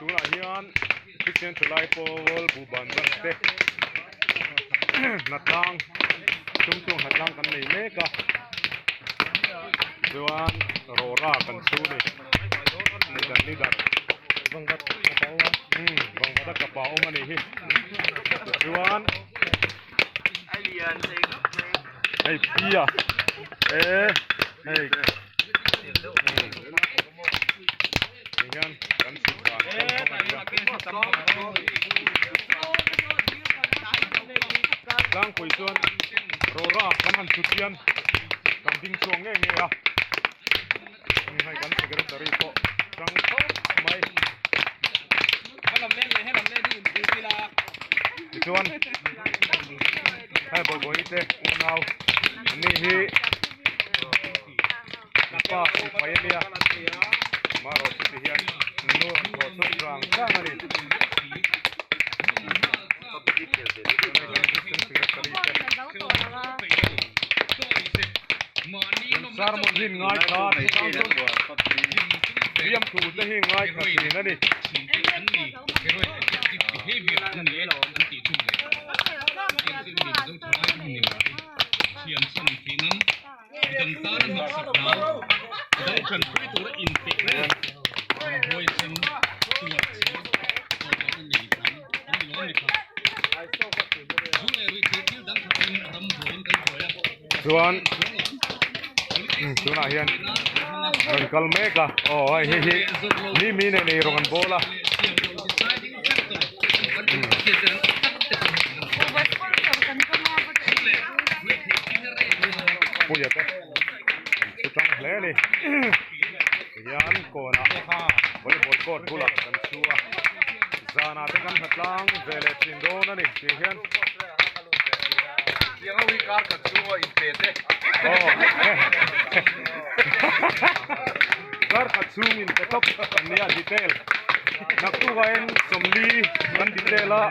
Tunah hian Kristian Thalai Pawl Buhban Branch te hnatlang tumchung hnatlang kan nei mek a chuan rawra kan chu ni hei kan leader Vangvat a kapa awm a nih hi tichuan hei Pia e hei. Tihian kan chhuk dan kan hmang a ni a. Tlangpui chuan rawra kan han chhut hian kan ding chhuak ngei ngei a. Hei kan secretary pawh tang khawp mai. Tichuan hei Bawihbawihi te unau an ni hi. Pa sipai a nia marawh chu ti hian nu rawn thawh chhuak rang rang a ni. Sermon hi ngaithla fiamthu te hi ngaithla thin a ni. Midang tana hnawhsak hlau, midang tanpui tura inpeih reng, huaisen, tuar chhel, tawrhna nei hnam an ni lo a ni kha. Zu leh ruihtheih thil dang khatin ram buaiin kan buai a, Chuan tunah hian rawn kal mek a, aw hei hei hi mi mi nen eirawng an bawl a. Puia te an thu tlang hle a ni tihian kawnah volleyball court bulah kan chhu a zanah te kan hna tlang ve leh thin dawn a ni tih hian aw kar khat chhung in pe tawp an nia detail naktuk ah hian sawmli kan detail a.